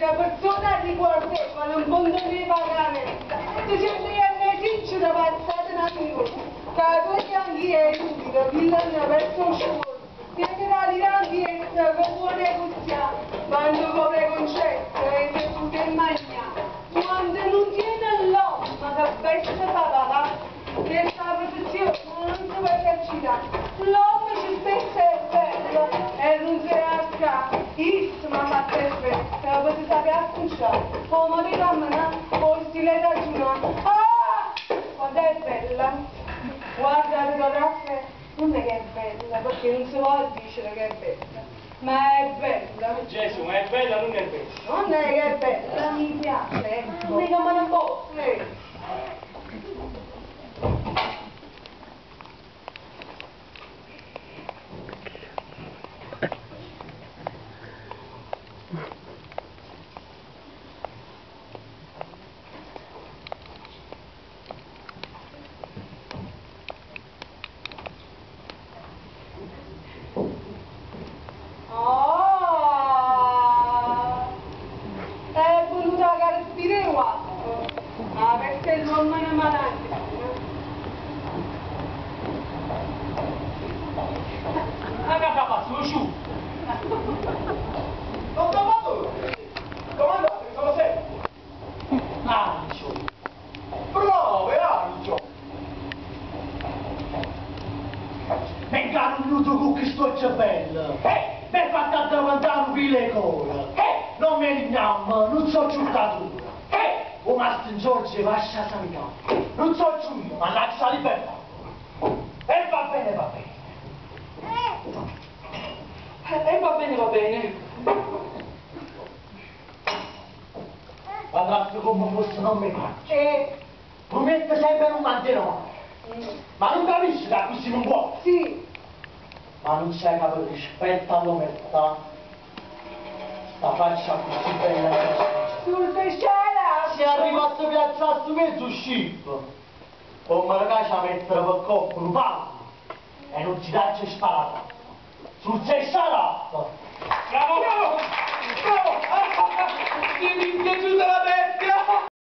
Se 'a perzona riguardevole 'mponta neva 'a carezza, te siente jenne sincero passate na minuto, ca tu bianchi e inutile, chillo verso 'o scuorno, tiene la lira 'mpietto che vuò negozià, quando co preconcetto 'e te putè magnà, quando nun tiene l'ommo che veste pa papà, chesta professione nun se po' esercità, l'ommo ci stesso è bello e nun se 'a Isso m'ha fatto effetto, pe se sapè accuncià, 'o modo 'e cammenà, 'o stile 'e raggiunà. Ah! Quant'è bella! Guardate Don Raffaè, nun è che è bella, perché nun se po' dicere che è bella, ma è bella. Gesù, ma è bella o nun è bella? Nun è che è bella, mi piace, ecco. Mica me ne importa. Ah! È venuta 'a carabiniera 'e guappo. 'A veste 'e l'uommene malate. Ma che t'ha fatto, 'o ciuccio? Don Salvatore, comandate, sono sempre. Angio. Bravo, Angio. Me 'ncarunuto cu chist'uocchie belle. M'hê fatto addeventà nu pilo 'e core. N'ommo 'e lignammo, nun so' giucatore. 'O masto Giorgio 'e vascio 'a Sanità. Nun so' giugno, mannaggia 'a libertà. E va bene, va bene. E va bene, va bene. La tratto come fosse n'ommo 'e pace. Prumiette sempe 'e nun mantenere. Ma nun capisci che accussì nun può? Sì. Ma nun sai ca pe rispetto all'omertà sta faccia accussì bella e precisa. Sul scena! Si arrivasse piazzasse mezzo scippo, 'o mmercà ce 'a mettere pe coppa nu palmo e nu zitaccio sparato. Sul sciarappo! Bravo! Bravo, bravo. Ti è piaciuta la